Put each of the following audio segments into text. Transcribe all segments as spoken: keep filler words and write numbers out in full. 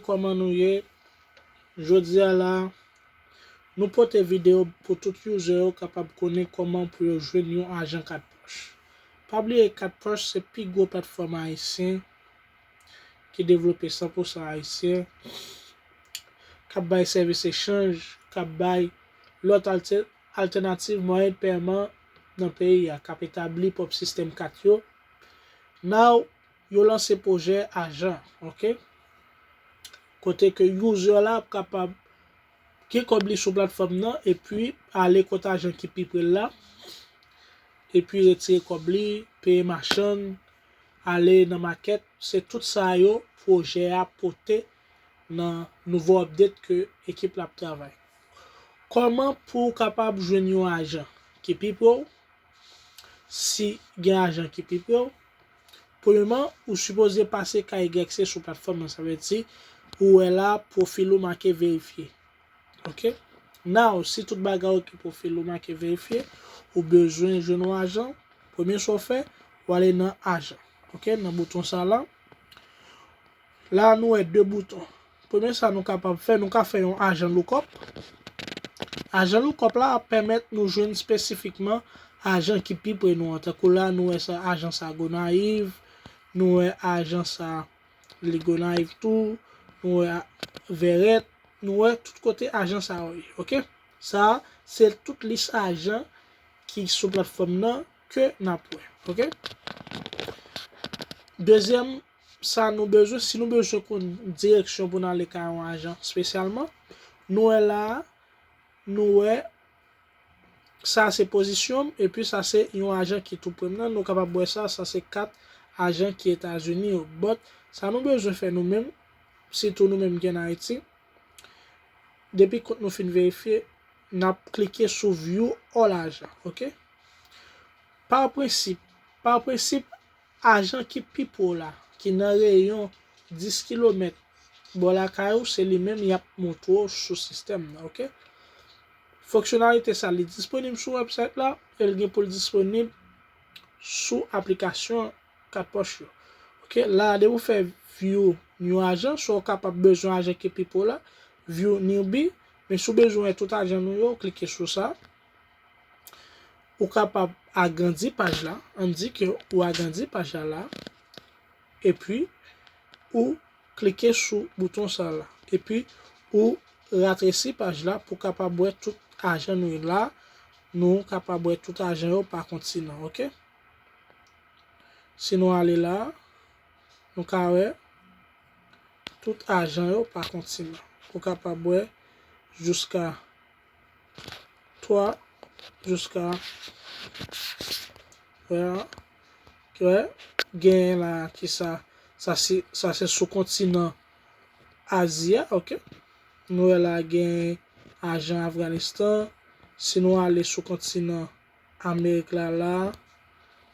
Kòman nou ye? Jodi a la, nou pote videyo pou tout user yo kapab konnen kòman pou yo jwenn yon ajan kat pòch. Pa bliye, kat pòch se pi gwo platfòm ayisyen ki devlope san pou san ayisyen, k ap bay sèvis echanj, k ap bay lòt altè-, altènativ mwayen de pèman nan peyi a, k ap etabli pwòp sistèm kat yo. Now, yo lanse pwojè ajan, oke? Kote ke user la ap kapab gen kòb li sou platfòm nan, epi ale kot ajan ki pi pre l la, epi retire kòb li, peye machann, ale nan makèt. Se tout sa yo pwojè a pote nan nouvo update ke ekip la ap travay. Kòman pou w kapab jwenn yon ajan ki pi pre w? Si gen ajan ki pi pre w, premyèman, ou sipoze pase K Y C sou platfòm nan, sa vle di ou wè la pwofil ou make verifye. Oke? Now, si tout bagay oke, pwofil ou make verifye, ou bezwen jwenn yon ajan, premye sa w fè, w ale nan ajan. Oke? Nan bouton sa la. La, nou wè de bouton. Premye sa nou kapab fè, nou ka fè yon ajan lookup. Ajan lookup la ap pèmèt nou jwenn espesifikman ajan ki pi pre nou an. Tankou la, nou wè sa, ajan sa Gonayiv, nou wè ajan sa li Gonayiv tou, nou wè a-, Vèrèt, nou wè tout kote ajan sa yo ye, oke? Sa, se tout lis ajan ki sou platfòm nan ke n ap wè, oke? Dezyèm, sa nou bezwen, si nou bezwen konn direksyon pou n ale kay yon ajan espesyalman, nou wè la a, nou wè sa se pozisyon m, epi sa se yon ajan ki tou pre m nan. Nou kapab wè sa, sa se kat ajan ki Etazini yo. But, sa nou bezwen fè nou menm, sitou nou menm ki ann Ayiti, depi kont nou fin verifye, n ap klike sou View All Ajan, oke? Pa prensip, pa prensip, ajan ki pi pre w la, ki nan reyon dis kilomèt bò lakay ou, se li menm y ap montre w sou sistèm nan, oke? Fonksyonalite sa, li disponib sou website la, e l gen pou l disponib sou aplikasyon kat pòch yo. Oke, la, depi w fè view new ajan, swa w kapab bezwen ajan ki pi pre w la, view newbie, men si w bezwen wè tout ajan nou yo, klike sou sa. Ou kapab agrandi paj la, ann di ke ou agrandi paj la la, epi ou klike sou bouton sa la, epi ou ratresi paj la pou kapab wè tout ajan nou yo la, nou kapab wè tout ajan yo pa kontinan, oke? Si nou ale la, nou ka wè tout ajan yo pa kontinan. Ou kapab wè jiska twa, jiska, wè, wè, genyen la ki sa, sa se, sa se sou kontinan Azi a, oke. Nou wè la gen ajan Afganistan. Si nou ale sou kontinan Amerik la la,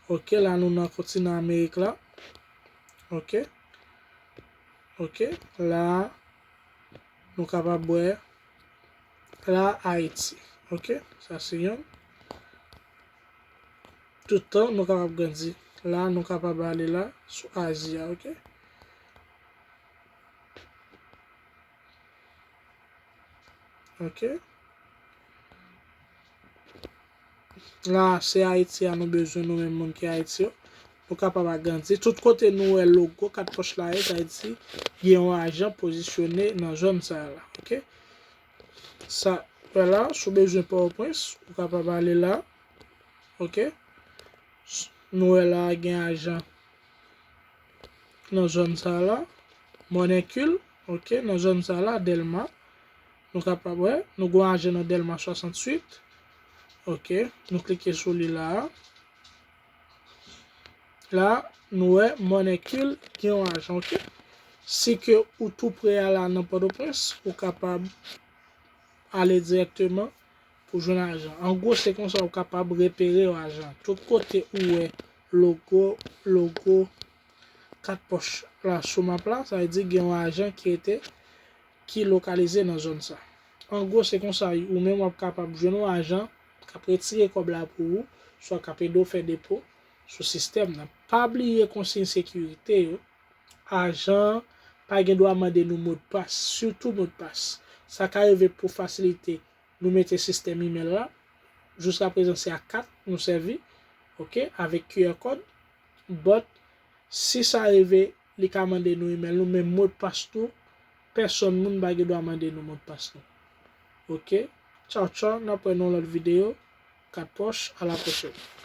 oke, la nou nan kontinan Amerik la. Oke. Oke, la nou kapab wè la Ayiti. Oke, sa se yon. Tout tan nou kapab grandi. La nou kapab ale la sou Azi a, oke. Oke. La, se Ayiti a nou bezwen, nou menm moun ki Ayiti yo. Nou kapab agrandi. Tout kote nou wè logo kat pòch la ye, sa vle di gen yon ajan pozisyone nan zòn sa a la. Oke? Sa, wè la, si w bezwen PowerPoint, ou kapab ale la. Oke? S-, nou wè la gen ajan nan zòn sa la. Mònèkil, oke, nan zòn sa la, Dèlma. Nou kapab wè, nou gen ajan nan Dèlma swasanntuit. Oke, nou klike sou li la. La, nou wè Mònèkil gen yon ajan, oke. Si ke ou tou pre a la nan Pòtoprens, ou kapab ale dirèkteman pou jwenn ajan. An gwo, se konsa ou kapab repere yon ajan. Tout kote ou wè logo, logo kat pòch la sou map la, sa vle di gen yon ajan ki rete, ki lokalize nan zòn sa. An gwo, se konsa ou menm w ap kapab jwenn yon ajan k ap retire kòb la pou ou, swa k ap ede w fè depo sou sistèm nan. Pa bliye konsiy sekirite yo. Ajan pa gen dwa mande nou modpas, sitou modpas. Sa ka rive pou fasilite nou mete sistèm imèl la. Jiska prezan se ak kat nou sèvi, oke, avèk Q R code. But si sa rive, li ka mande nou imèl nou, men modpas nou, pèsonn moun pa gen dwa mande nou modpas nou. Oke? Tchaw tchaw, n ap wè nan yon lòt videyo. Kat pòch, a la pwochèn.